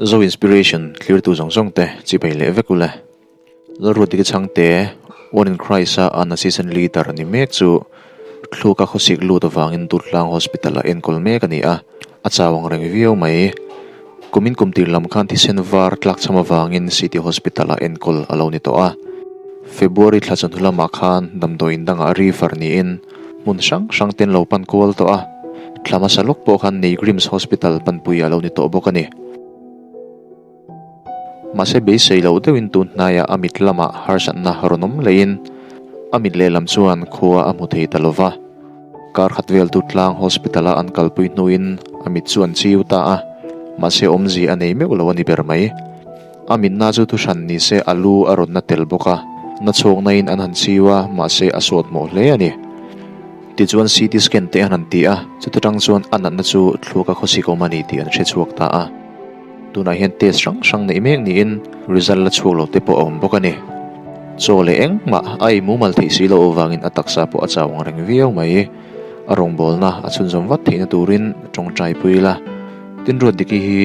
Zo Inspiration thlirtu zawng zawng te chibai leh vek ule. Lalruatdiki chhangte One in Christ a an assistant leader ni mek chu thluaka khawsik lut avangin Durtlang Hospital ah enkawl mek a ni a, a chau ang reng viau mai. Kumin kum tir lam khan thisen var tlak chham avangin City Hospital ah enkawl a lo ni tawh a. February thla chawhnu lamah khan damdawiin dangah refer niin hmun hrang hrang ten lo pan kual tawh a, thla hmasa lawk pawh khan Neigrims Hospital panpui a lo ni tawh bawk a ni. Mahse beisei loh deuhin tun hnaiah a mit lamah harsatna rawn awm leiin a mit lehlam chuan khua a hmu thei ta lova. Kar khat vel tu tlang hospital a an kalpui hnuin a mit chu an chiu ta a, mahse awmzia a nei meuh lo a ni ber mai. A mitna chu thuhran ni se a lu a rawn na tel bawk a, na chhuakna in an han chiu a, mahse a suat hmawh hle a ni. Tichuan CT scan te an han ti a, chuta tang chuan a natna chu thluaka khawsik awm a ni tih an hre chhuak ta a. Tunah hian test hrang hrang neih mek niin result la chhuak lo te pawh a awm bawk a ni. Chaw leh engmah a ei mumal theih si loh avangin a taksa pawh a chau ang reng viau mai. A rawngbawlna a chhunzawm vat theihna turin tawngtai pui ila. Tin Ruatdiki hi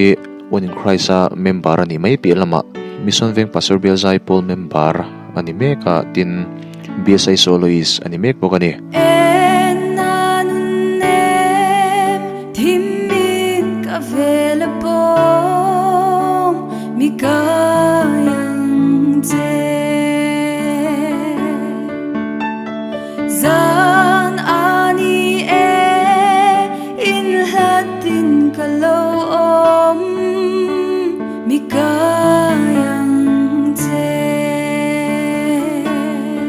One in Christ a member a nih mai piah lamah Mission Veng Pastor Bial Zaipawl member a ni mek a, tin BSI Soloist a ni mek bawk a ni.